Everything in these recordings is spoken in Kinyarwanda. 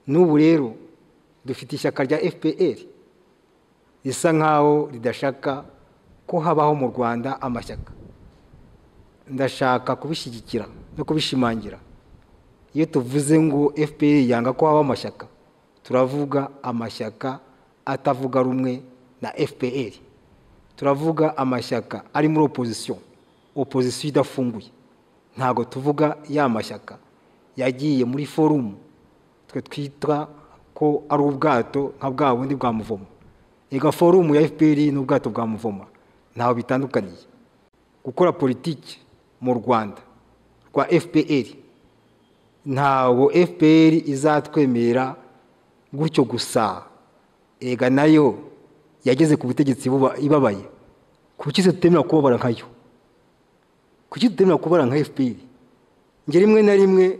N'ubu rero dufite ishyaka rya FPR risa nkaho ridashaka ko habaho mu Rwanda amashyaka. Ndashaka kubishyigikira no kubishimangira. Iyo tuvuze ngo FPR yanga ko habaho amashyaka, turavuga amashyaka atavuga rumwe na FPR. Turavuga amashyaka ari muri opposition, opposition idafunguye. Ntago tuvuga ya mashyaka yagiye muri forum twe twita ko ari ubwato nka bwa bundi bwa Muvoma. Ega forum ya FPR n'ubwato bwa Muvoma ntaho bitandukaniye. Gukora politiki mu Rwanda rwa FPR, ntago FPR izatwemera gutyo gusa. Ega nayo yageze ku butegetsi ibabaye. Kuki se tutemera kubabara nkayo? Kuki tutemera kubabara nka FPR? Nge rimwe na rimwe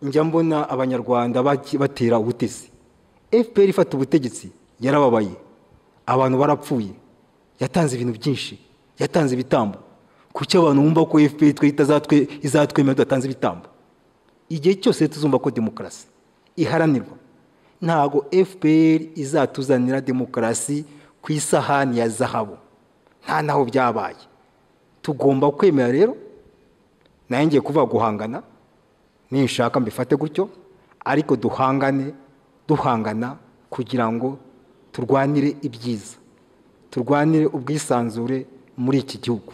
njya mbona abanyarwanda batera ubutesi. FPR ifata ubutegetsi yarababaye, abantu barapfuye, yatanze ibintu byinshi, yatanze ibitambo. Kuki abantu bumva ko FPR twe izatwemera tudatanze ibitambo? Igihe cyose tuzumva ko demokarasi iharanirwa, ntago FPR izatuzanira demokarasi ku isahani ya zahabu. Nta naho byabaye. Tugomba kwemera rero, naye ngiye kuvuga guhangana, ninshaka mbifate gutyo, ariko duhangane, duhangana kugira ngo turwanire ibyiza, turwanire ubwisanzure muri iki gihugu.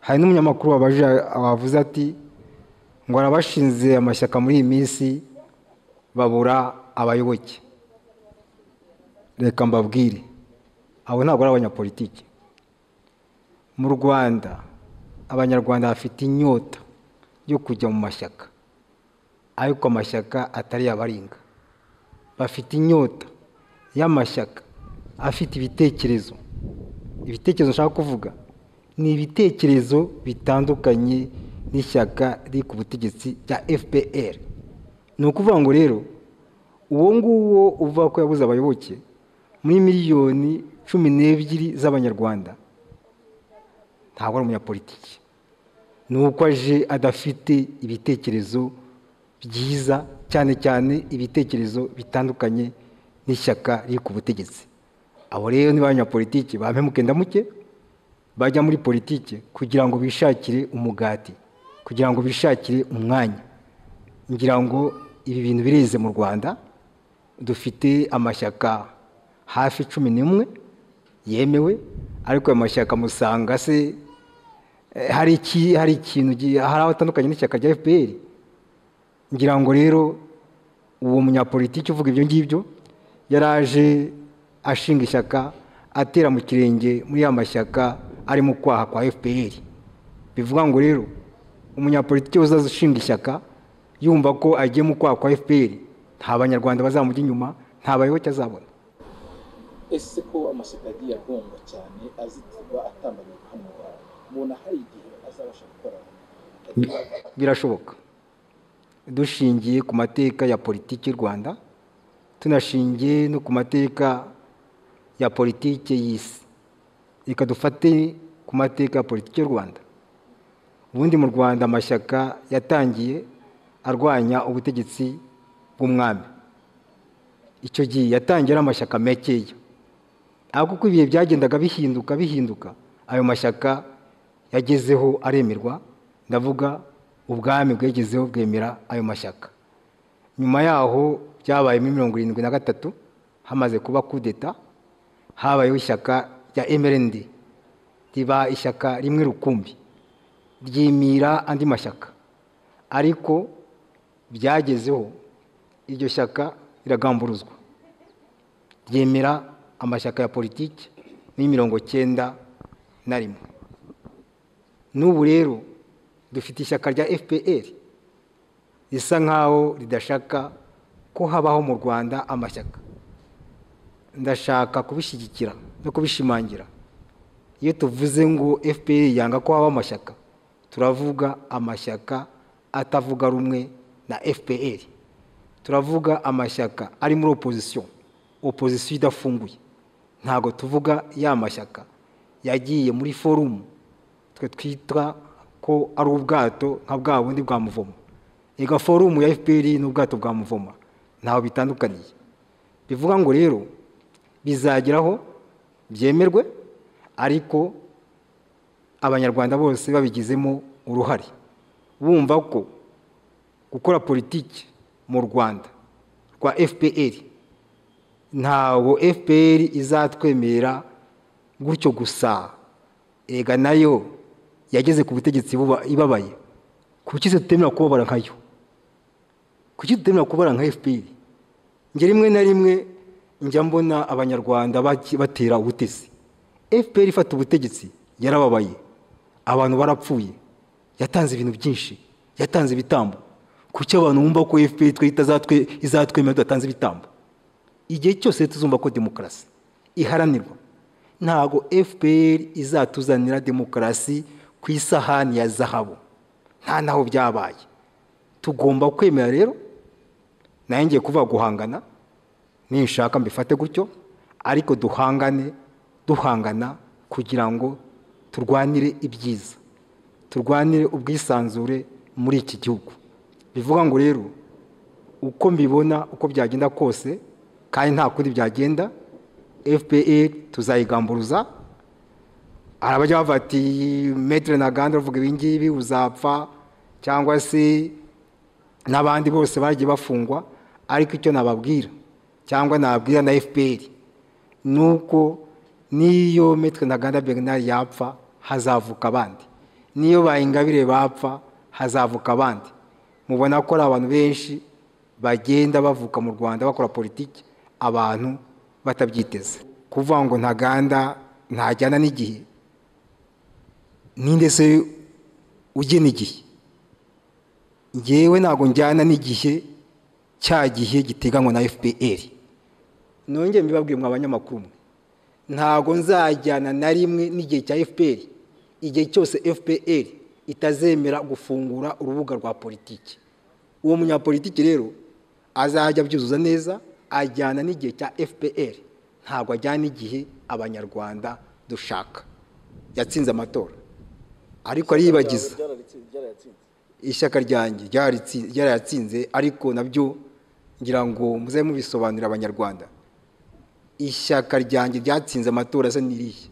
Hari n'umunyamakuru wavuze ati ngo arabashinze amashyaka muri iyi minsi babura abayoboke. Reka mbabwire, abo ntabwo ari abanyapolitiki. Mu Rwanda abanyarwanda bafite inyota yo kujya mu mashyaka, ariko amashyaka atari abaringa. Bafite inyota y'amashyaka afite ibitekerezo. Ibitekerezo nshaka kuvuga ni ibitekerezo bitandukanye n'ishyaka riri ku butegetsi rya FPR. Ni ukuvuga ngo rero uwo nguwo uvuga ko yabuze abayoboke muri 12 miliyoni z'abanyarwanda ntabwo ari umunyapolitiki. Ni uko aje adafite ibitekerezo byiza, cyane cyane ibitekerezo bitandukanye n'ishyaka riri ku butegetsi. Abo rero ni abanyapolitiki bampemuke ndamuke, bajya muri politiki kugira ngo bishakire umugati, kugira ngo bishakire umwanya. Ngira ngo ibi bintu bireze mu Rwanda. Dufite amashyaka hafi 11 yemewe, ariko ayo mashyaka musanga se hari ikintu hari aho atandukanye n'ishyaka rya FPR. Ngira ngo rero uwo munyapolitiki uvuga ibyo ngibyo yaraje ashinga ishyaka atera mu kirenge muri ya mashyaka ari mu kwaha kwa FPR. Bivuga ngo rero umunyapolitiki uzaza ushinga ishyaka yumva ko agiye mu kwaha kwa FPR, nta banyarwanda bazamujya inyuma, nta bayoboke azabona. Ese ko amashyaka yagiye agongwa cyane, azitirwa, atambamirwa hano mu Rwanda, mubona hari igihe azabasha gukora? Birashoboka, dushingiye ku mateka ya politiki y'u Rwanda, tunashingiye no ku mateka ya politiki y'isi. Reka dufate ku mateka ya politiki y'u Rwanda. Ubundi mu Rwanda amashyaka yatangiye arwanya ubutegetsi bw'umwami. Icyo gihe yatangiye ari amashyaka makeya, ariko uko ibihe byagendaga bihinduka bihinduka, ayo mashyaka yagezeho aremerwa. Ndavuga ubwami bwegezeho bwemera ayo mashyaka. Nyuma yaho byabaye muri 73, hamaze kuba kudeta, habayeho ishyaka rya MRND, riba ishyaka rimwe rukumbi, ryimira andi mashyaka. Ariko byagezeho iryo shyaka riragamburuzwa, ryemera amashyaka ya politiki muri 91. N'ubu rero dufite ishyaka rya FPR risa nkaho ridashaka ko habaho mu Rwanda amashyaka. Ndashaka kubishyigikira no kubishimangira. Iyo tuvuze ngo FPR yanga ko habaho amashyaka, turavuga amashyaka atavuga rumwe na FPR. Turavuga amashyaka ari muri opposition, opposition idafunguye. Ntabwo tuvuga ya mashyaka yagiye muri forumu twe twita ko ari ubwato nka bwa bundi bwa Muvoma. Ega forumu ya FPR n'ubwato bwa Muvoma ntaho bitandukaniye. Bivuga ngo rero bizageraho byemerwe, ariko abanyarwanda bose babigizemo uruhare, bumva ko gukora politiki mu Rwanda rwa FPR ntawo FPR izatwemerera gutyo gusa. Ega nayo yageze ku butegetsi ibabaye. Kuki se tutemera kubabara nkayo? Kuki tutemera kubabara nka FPR? Nge rimwe na rimwe njya mbona abanyarwanda batera ubutesi. FPR ifata ubutegetsi yarababaye, abantu barapfuye, yatanze ibintu byinshi, yatanze ibitambo. Kuki abantu bumva ko FPR twe izatwemera tudatanze ibitambo? Igihe cyose tuzumva ko demokarasi iharanirwa, ntago FPR izatuzanira demokarasi ku isahani ya zahabu, nta naho byabaye. Tugomba kwemera rero, nayo ngiye kuvuga guhangana, ninshaka mbifate gutyo, ariko duhangane, duhangana kugira ngo turwanire ibyiza, turwanire ubwisanzure muri iki gihugu. Bivuga ngo rero uko mbibona, uko byagenda kose, kandi nta kundi byagenda, FPR tuzayigamburuza. Hari abajya bavuga ati Maître Ntaganda uvuga ibi ngibi uzapfa, cyangwa se n'abandi bose bagiye bafungwa, ariko icyo nababwira cyangwa nababwira na FPR nuko niyo Maître Ntaganda Bernard yapfa hazavuka abandi, niyo ba Ingabire bapfa hazavuka abandi. Mubona ko ari abantu benshi bagenda bavuka mu Rwanda bakora politiki abantu batabyiteze. Kuvuga ngo Ntaganda ntajyana n'igihe, ninde se ugena igihe? Ngewe ntago njyana n'igihe cya gihe giteganywa na FPR. Nongeye mbibabwiye mwa abanyamakuru mwe, ntago nzajyana na rimwe n'igihe cya FPR igihe cyose FPR itazemera gufungura urubuga rwa politiki. Uwo munyapolitiki rero azajya abyuzuza neza, ajyana n'igihe cya FPR, ntabwo ajyana n'igihe abanyarwanda dushaka. Yatsinze amatora ariko ariyibagiza. Ishyaka ryanjye ryarayatsinze, ariko nabyo ngira ngo muze mubisobanurira abanyarwanda. Ishyaka ryanjye ryatsinze amatora se nirihe?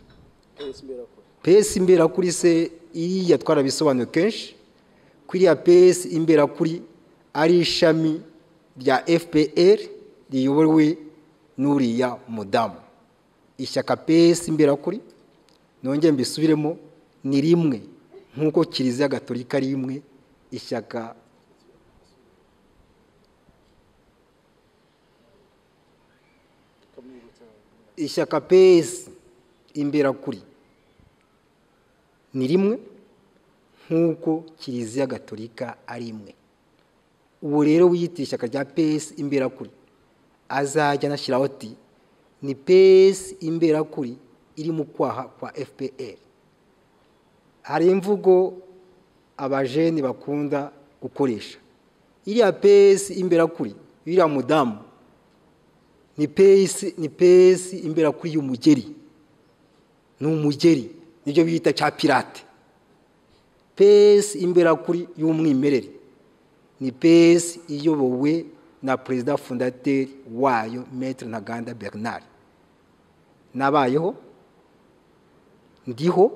PS Imberakuri se iriya twarabisobanuye kenshi, kuriya PS Imberakuri ari ishami rya FPR riyobowe n'uriya mudamu. Ishyaka PS Imberakuri, nongeye mbisubiremo, ni rimwe nk'uko Kiliziya Gatolika ari imwe. Ishyaka PS Imberakuri ni rimwe nk'uko Kiliziya Gatolika ari imwe. Uwo rero wiyita ishyaka rya PS Imberakuri azajya anashyiraho ati ni PS Imberakuri iri mu kwaha kwa FPR. Hari imvugo abajeni bakunda gukoresha. Iriya PS Imberakuri, iriya mudamu ni PS Imberakuri y'umugeri. Ni umugeri, nibyo bita cya pirate. PS Imberakuri y'umwimerere ni PS iyobowe na Perezida fondateur wayo Maître Ntaganda Bernard. Nabayeho, ndiho,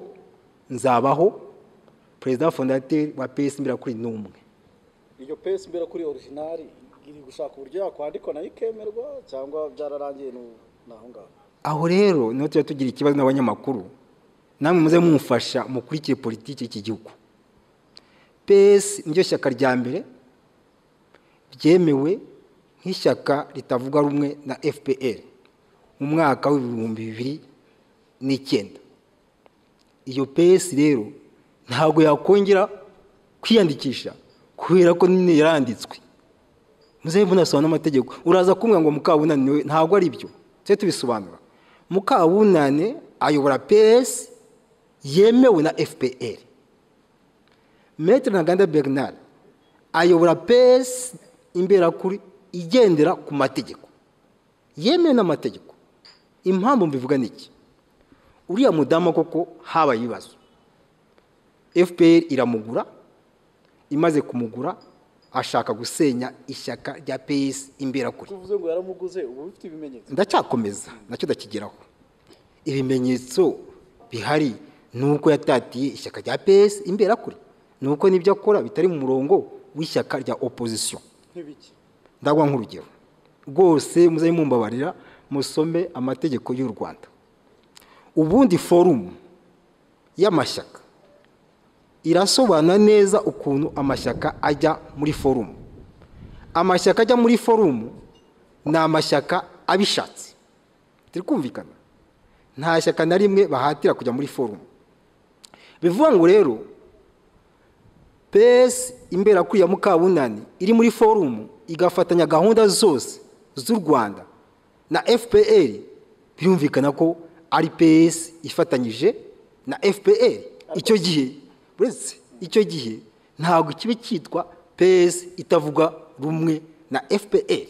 nzabaho. Perezida fondateur wa PS Imberakuri ni umwe. Iyo PS Imberakuri original iri gushaka uburyo yakwandikwa nayo ikemerwa, cyangwa byararangiye naho ngaho? Aho rero niho tujya tugira ikibazo n'abanyamakuru, namwe muze mumufasha mukurikire politiki y'iki gihugu. PS niryo shyaka rya mbere ryemewe nk'ishyaka ritavuga rumwe na FPR mu mwaka w'2009. Iyo PS rero ntabwo yakongera kwiyandikisha kubera ko nyine yaranditswe. Muze munasobanura amategeko. Uraza kumbwira ngo Mukabunani ntabwo ari byo, tujye tubisobanura. Mukabunani ayobora PS yemewe na FPR. Maître Ntaganda Bernard ayobora PS Imberakuri igendera ku mategeko, yemewe n'amategeko. Impamvu mbivuga ni iki? Uriya mudamu koko habaye ibibazo, FPR iramugura, imaze kumugura ashaka gusenya ishyaka rya PS Imberakuri. Kuvuze ngo yaramuguze, ubu bifite ibimenyetso. Ndacyakomeza nacyo ndakigeraho. Ibimenyetso bihari nuko yatatiye ishyaka rya PS Imberakuri, nuko nibyo akora bitari mu murongo w'ishyaka rya opposition. Nk'ibiki? Ndagwa nk'urugero rwose, muzaye mumbabarira musome amategeko y'u Rwanda. Ubundi forum y'amashyaka irasobanura neza ukuntu amashyaka ajya muri forum. Amashyaka ajya muri forum ni amashyaka abishatse, turi kumvikana? Nta shyaka na rimwe bahatira kujya muri forum. Bivuga ngo rero PS Imberakuri ya Mukabunani iri muri forum igafatanya gahunda zose z'u Rwanda na FPR, birumvikana ko ari PS ifatanyije na FPR. Icyo gihe uretse icyo gihe ntabwo kibe cyitwa PS itavuga rumwe na FPR,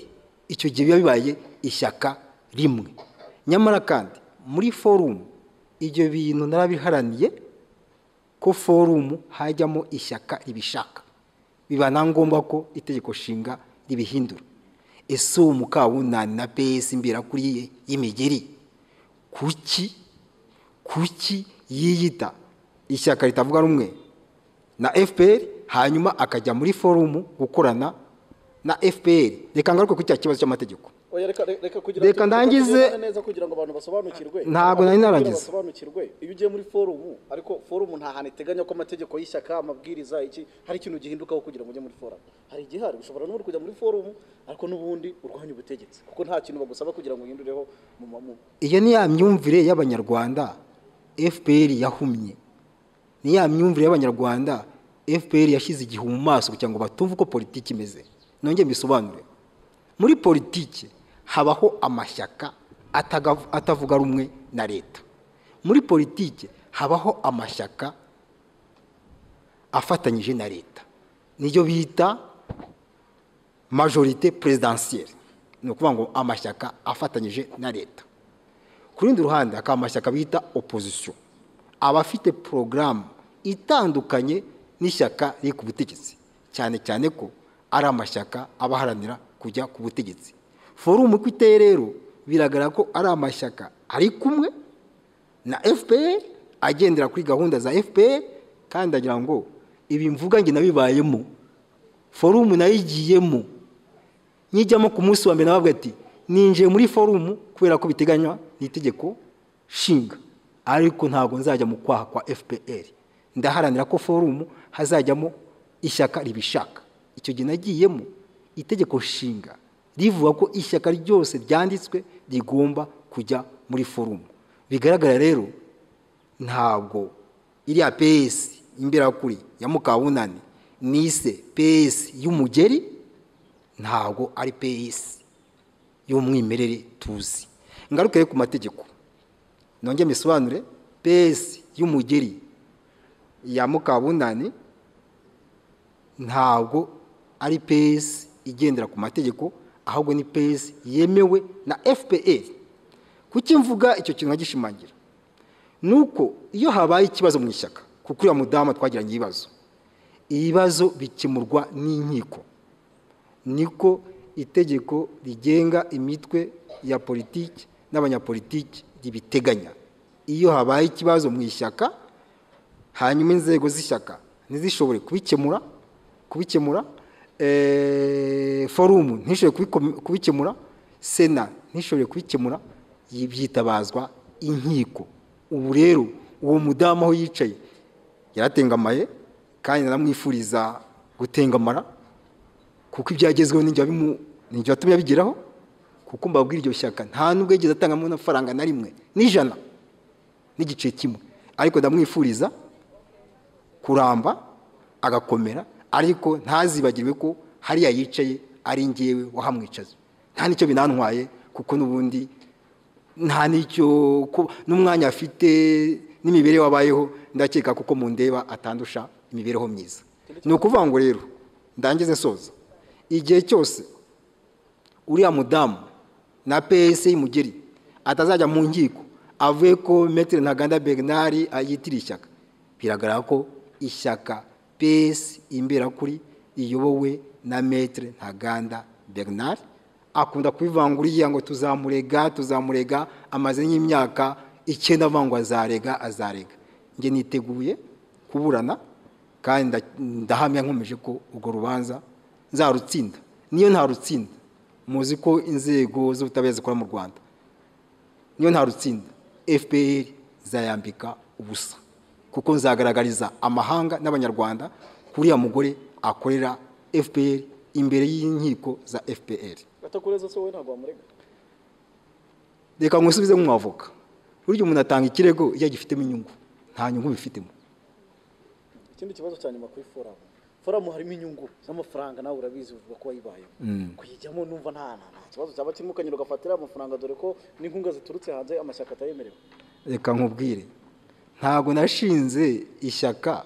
icyo gihe biba bibaye ishyaka rimwe. Nyamara kandi muri forum ibyo bintu narabiharaniye ko forum hajyamo ishyaka ribishaka, biba na ngombwa ko itegeko nshinga ribihindura. Ese uwo Mukabunani na PS Imberakuri y'imigeri kuki yiyita ishyaka ritavuga rumwe na FPR, hanyuma akajya muri forum gukorana na FPR? Reka ngaruke ku cya kibazo cy'amategeko. Oya, reka kugira Reka ndangize. neza kugira ngo abantu basobanukirwe. Ntabwo nari narangiza. Basobanukirwe. Iyo ugiye muri forum, ariko forum nta hantu iteganya ko amategeko y'ishyaka, amabwiriza, iki hari ikintu gihindukaho kugira ngo ujye muri forum. Hari igihari ushobora n'ubundi kujya muri forum ariko n'ubundi urwanya ubutegetsi, kuko nta kintu bagusaba kugira ngo uhindureho mu Iyo ni ya myumvire y'Abanyarwanda FPR yahumye, ni ya myumvire y'Abanyarwanda FPR yashyize igihu mu maso kugira ngo batumve uko politiki imeze. Nongeye mbisobanure. Muri politiki habaho amashyaka atavuga rumwe na leta. Muri politiki habaho amashyaka afatanyije na leta, niyo bita majorité présidentielle, ni ukuvuga ngo amashyaka afatanyije na leta. Ku rundi ruhande hakaba amashyaka bita opposition, aba afite porogaramu itandukanye n'ishyaka riri ku butegetsi, cyane cyane ko ari amashyaka aba aharanira kujya ku butegetsi. Forum uko iteye rero biragaragara ko ari amashyaka ari kumwe na FPR, agendera kuri gahunda za FPR. Kandi agira ngo ibi mvuga njye nabibayemo, forum nayigiyemo, nyijyamo ku munsi wa mbere nababwira ati ninjiye muri forum kubera ko biteganywa n'itegeko nshinga, ariko ntabwo nzajya mu kwaha kwa FPR, ndaharanira ko forum hazajyamo ishyaka ribishaka. Icyo gihe nagiyemo itegeko nshinga rivuga ko ishyaka ryose ryanditswe rigomba kujya muri forum. Bigaragara rero ntabwo iriya PS Imberakuri ya Mukabunani nise PS y'umugeri, ntabwo ari PS y'umwimerere tuzi. Ngaruke ku mategeko nongeye mbisobanure. PS y'umugeri ya Mukabunani ntabwo ari PS igendera ku mategeko, ahubwo ni PS yemewe na FPR. Kuki mvuga icyo kintu nkagishimangira? Nuko iyo habaye ikibazo mu ishyaka, kuko uriya mudamu twagiranye ibibazo, ibibazo bikemurwa n'inkiko. Niko itegeko rigenga imitwe ya politiki n'abanyapolitiki ribiteganya. Iyo habaye ikibazo mu ishyaka, hanyuma inzego z'ishyaka ntizishobore kubikemura, forum ntishobore kubikemura, sena ntishobore kubikemura, byitabazwa inkiko. Ubu rero uwo mudamu aho yicaye yaratengamaye, kandi naramwifuriza gutengamara, kuko ibyagezweho n'injye watumye abigeraho, kuko mbabwira iryo shyaka nta nubwo yigeze atangamo amafaranga na rimwe n'ijana n'igice kimwe, ariko ndamwifuriza kuramba agakomera, ariko ntazibagirwe ko hariya yicaye ari njyewe wahamwicaza. Nta nicyo binantwaye, kuko n'ubundi nta nicyo n'umwanya afite n'imibereho wabayeho, ndakeka kuko mundeba atandusha imibereho myiza. Ni ukuvuga ngo rero ndangize nsoza, igihe cyose uriya mudamu na PS y'umugeri atazajya mu nkiko avuye ko Maître Ntaganda Bernard yitira ishyaka, biragaragara ko ishyaka PS Imberakuri riyobowe na Maître Ntaganda Bernard. Akunda kubivanguriya ngo tuzamurega tuzamurega, amaze nk'imyaka 9 avuga ngo azarega azarega. Njye niteguye kuburana kandi ndahamya nkomeje ko urwo rubanza nzarutsinda. Niyo ntarutsinda, muzi ko inzego z'ubutabera zikora mu Rwanda, niyo ntarutsinda FPR zayambika ubusa, kuko nzagaragariza amahanga n'abanyarwanda kuriya mugore akorera FPR imbere y'inkiko za FPR. Atakureza se wowe ntabwo wamurega? Reka ngusubize nk'umwavoka, burya umuntu atanga ikirego iyo agifitemo inyungu, nta nyungu bifitemo. Ikindi kibazo cya nyuma kuri forum, forum harimo inyungu z'amafaranga, nawe urabizi uvuga ko wayibayemo, kuyijyamo numva nta kibazo cyaba kirimo, ukanyura ugafatira amafaranga dore ko n'inkunga ziturutse hanze amashyaka atayemerewe. Reka nkubwire, ntabwo nashinze ishyaka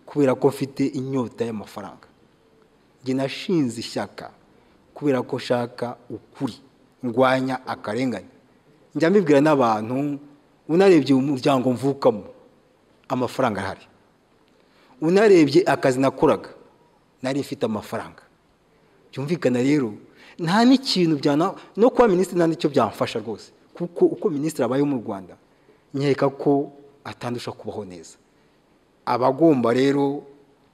kubera ko mfite inyota y'amafaranga. Njye nashinze ishyaka kubera ko nshaka ukuri, ndwanya akarengane. Njya mbibwira n'abantu, unarebye umuryango mvukamo amafaranga arahari, unarebye akazi nakoraga nari mfite amafaranga. Byumvikana rero nta n'ikintu byana no kuba minisitiri nta n'icyo byamfasha rwose, kuko uko minisitiri abayeho mu Rwanda nkeka ko atandusha kubaho neza. Abagomba rero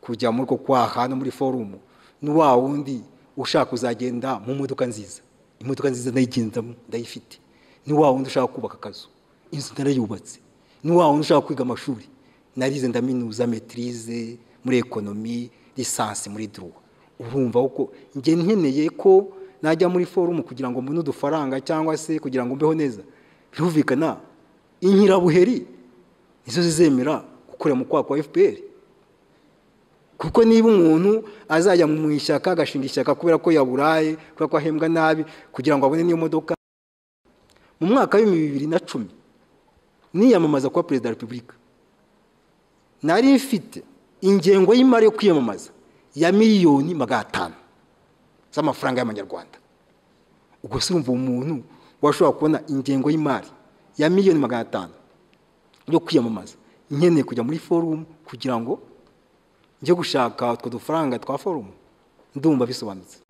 kujya muri uko kwaha no muri forumu ni wa wundi ushaka kuzagenda mu modoka nziza, imodoka nziza ndayigendamo ndayifite, ni wa wundi ushaka kubaka akazu, inzu narayubatse, ni wa wundi ushaka kwiga amashuri, narize ndaminuza maîtrise muri économie, licence muri droit. Urumva ko njye nkeneye ko najya muri forumu kugira ngo mbone udufaranga cyangwa se kugira ngo mbeho neza. Birumvikana inkirabuheri nizo zizemera gukorera mu kwaha kwa FPR, kuko niba umuntu azajya mu ishyaka agashinga ishyaka kubera ko yaburaye, kubera ko ahembwa nabi, kugira ngo abone n'iyo modoka. Mu mwaka wa 2010 niyamamaza kuba perezida wa Repubulika, nari mfite ingengo y'imari yo kwiyamamaza ya miliyoni 500 z'amafaranga y'amanyarwanda. Ubwo se urumva umuntu washobora kubona ingengo y'imari ya miliyoni 500 yo kwiyamamaza, nkeneye kujya muri forum kugira ngo njye gushaka utwo dufaranga twa forum? Ndumva bisobanutse.